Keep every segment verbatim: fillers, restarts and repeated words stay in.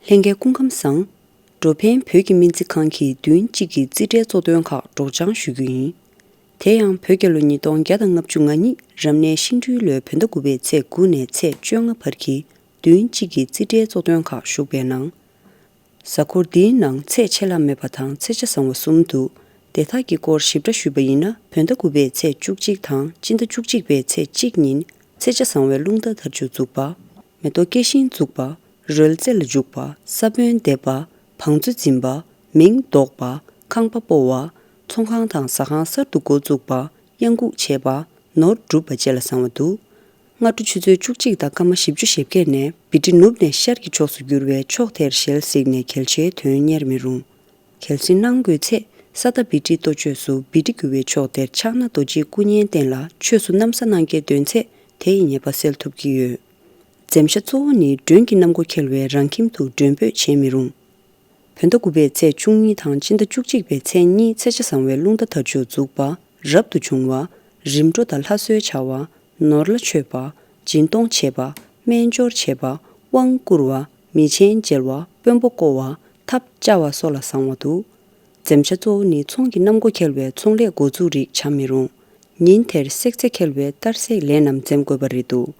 ལྷན་རྒྱས་སྐུ་ཁམས་བཟང་། འགྲོ་ཕན་བོད་ཀྱི་སྨན་རྩིས་ཁང་གིས་བདུན་གཅིག་གི་རྩིས་ཁྲའི་གཙོ་དོན་ཁག་སྒྲོག་སྦྱང་ཞུ་རྒྱུ་ཡིན། དེ་ཡང་བོད་རྒྱལ་ལོ་ཉིས་སྟོང་བརྒྱ་དང་ལྔ་བཅུ་ང་གཉིས་རབ་གནས་ཤིང་སྦྲུལ་ལོའི་བོད་ཟླ་དགུ་པའི་ཚེས་དགུ་ནས་ཚེས་བཅོ་ལྔ་བར་གྱི་བདུན་གཅིག་གི་རྩིས་ཁྲའི་གཙོ་དོན་ཁག་ཞུགས་པའི་ནང་། གཟའ་འཁོར་འདིའི་ནང་ཚེས་ཆད་ལྷག་མེད་པ་དང་ཚེས་ཆ་བཟང་བ་གསུམ་འདུག་དེ་དག་གི་སྐོར་ཞིབ་ཕྲ་ཞུས་པ་ཡིན་ན། བོད་ཟླ་དགུ་པའི་ཚེས་བཅུ་གཅིག་དང་སྤྱི་ཟླ་བཅུ་གཅིག་པའི་ཚེས་གཅིག་ཉིན་ཚེས་ཆ་བཟང་བའི་རླུང་རྟ་དར་ལྕོག་འཛུགས་པ། མེ་ཏོག་སྐྱེ་ཤིང་འཛུགས་པ། རོལ་རྩེད་ལ་འཇུག་པ། ས་བོན་འདེབས་པ། བང་མཛོད་འཛིན་པ། མིང་འདོགས་པ། ཁང་པ་སྤོ་བ། ཚོང་ཁང་དང་ཟ་ཁང་གསར་དུ་འགོ་བཙུགས་པ། གཡང་འགུགས་བྱེད་པ། ནོར་སྒྲུབ་པ་བཅས་ལ་བཟང་བ་འདུག་སྔ་དྲོ་ཆུ་ཚོད་བཅུ་གཅིག་དང་སྐར་མ་བཞི་བཅུ་ཞེ་བརྒྱད་ནས་བི་ཊི་ནུབ་ནས་ཤར་གྱི་ཕྱོགས་སུ་འགྱུར་བའི་ཕྱོགས་དེར་ཞལ་གཟིགས་ནས་གལ་ཆེའི་དོན་གཉེར་མི་རུང་། གལ་སྲིད་གནང་དགོས་ཚེ། ས་མཐའ་བི་ཊི་གཏོ་ཆོས་སུ་བི་ཊི་རྒྱུ་བའི་ཕྱོགས་དེར་ཕྱག་ན་རྡོ་རྗེའི་སྐུ་བརྙན་བསྟན་ལ་ཆོས་སུ་གནམ་ས་གནང་སྐྱེལ་འདོན་ཚེ། དེ་ཡི་ཉེས་པ་སེལ་ཐུབ་ཀྱི་ཡོད། འཛེམ་བྱ་གཙོ་བོ་ནི་མགྲོན་གྱི་གནམ་སྒོ་ཁེལ་བའི་རང་ཁྱིམ་དུ་མགྲོན་འབོད་བྱེད་མི་རུང་། བོད་ཟླ་དགུ་པའི་ཚེས་བཅུ་གཉིས་དང་སྤྱི་ཟླ་བཅུ་གཅིག་པའི་ཚེས་གཉིས་ཚེས་ཆ་བཟང་བའི་རླུང་རྟ་དར་ལྕོག་འཛུགས་པ། རབ་ཏུ་བྱུང་བ། རིམ་གྲོ་དང་ལྷ་གསོལ་བྱ་བ། ནོར་ལྷ་མཆོད་པ། སྦྱིན་གཏོང་བྱེད་པ། སྨན་སྦྱོར་བྱེད་པ། དབང་བསྐུར་བ། མི་ཆེན་མཇལ་བ། དཔོན་པོ་བསྐོ་བ། ཐབ་བཅའ་བ་སོགས་ལ་བཟང་བ་འདུག་འཛེམ་བྱ་གཙོ་བོ་ནི་ཚོང་གི་གནམ་སྒོ་ཁེལ་བའི་ཚོང་ལས་འགོ་འཛུགས་རིགས་བྱ་མི་རུང་། ཉིན་དེར་བསྲེག་རྫས་ཁེལ་བའི་གཏར་སྲེག་ལས་རྣམས་འཛེམ་དགོས་པ་རེད་འདུག་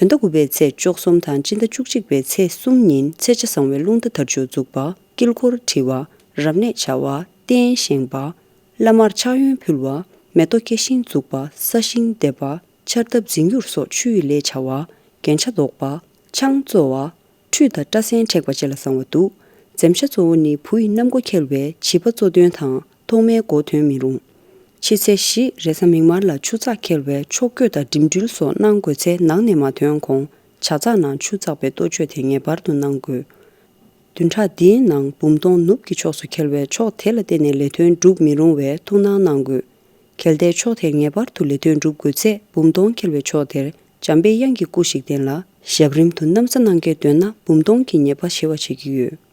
བོད་ཟླ་དགུ་པའི་ཚེས་བཅུ་གསུམ་དང་སྤྱི་ཟླ་བཅུ་གཅིག་པའི་ཚེས་གསུམ་ཉིན་ཚེས་ཆ་བཟང་བའི་རླུང་རྟ་དར་ལྕོག་འཛུགས་པ། དཀྱིལ་འཁོར་བྲི་བ། རབ་གནས་བྱ་བ། རྟེན་བཞེངས་པ། བླ་མར་ཕྱག་གཡོན་ཕུལ་བ། མེ་ཏོག་སྐྱེ་ཤིང་འཛུགས་པ། ས་ཞིང་འདེབས་པ། ཆར་ཐབ་འཛིན་སྐྱུར་སོགས་ཆུ་ཡི་ལས་བྱ་བ། རྒྱན་ཆ་འདོགས་པ། ཆང་བཙོ་བ། ཁྲུས་དང་སྐྲ་སེན་བྲེག་པ་བཅས་ལ་བཟང་བ་འདུག་འཛེམ་བྱ་གཙོ་བོ་ནི་བུ་ཡི་གནམ་སྒོ་ཁེལ་བའི་བྱིས་པ་གཙོ་དོན་དང་ཐོག་མའི་འགོ་ཐོན་མི་རུང་། ཕྱི་ཚེས་བཞི་རེས་གཟའ་མིག་དམར་ལ་ཆུ་ཚགས་ཁེལ་བའི་ཕྱོགས་བསྐྱོད་དང་འགྲིམ་འགྲུལ་སོགས་གནང་དགོས་ཚེ་ནང་ནས་མ་ཐོན་གོང་ཇ་ཚགས་ནང་ཆུ་བཙགས་པའི་གཏོ་བཅོས་དེ་ངེས་པར་དུ་གནང་དགོས། བདུན་ཕྲག་འདིའི་ནང་འབུམ་སྟོང་ནུབ་ཀྱི་ཕྱོགས་སུ་ཁེལ་བའི་ཕྱོགས་དེ་ལ་བརྟེན་ནས་ལས་དོན་སྒྲུབ་མི་རུང་བའི་ཐུགས་སྣང་གནང་དགོས། གལ་ཏེ་ཕྱོགས་དེར་ངེས་པར་དུ་ལས་དོན་སྒྲུབ་དགོས་ཚེ་འབུམ་སྟོང་ཁེལ་བའི་ཕྱོགས་དེར་འཇམ་པའི་དབྱངས་ཀྱི་སྐུ་ཞིག་བསྟན་ལ་ཞབས་རིམ་དུ་གནམ་ས་གནང་སྐྱེལ་འདོན་ན་འབུམ་སྟོང་གི་ཉེས་པ་ཞི་བ་བྱེད་ཀྱི་ཡོད།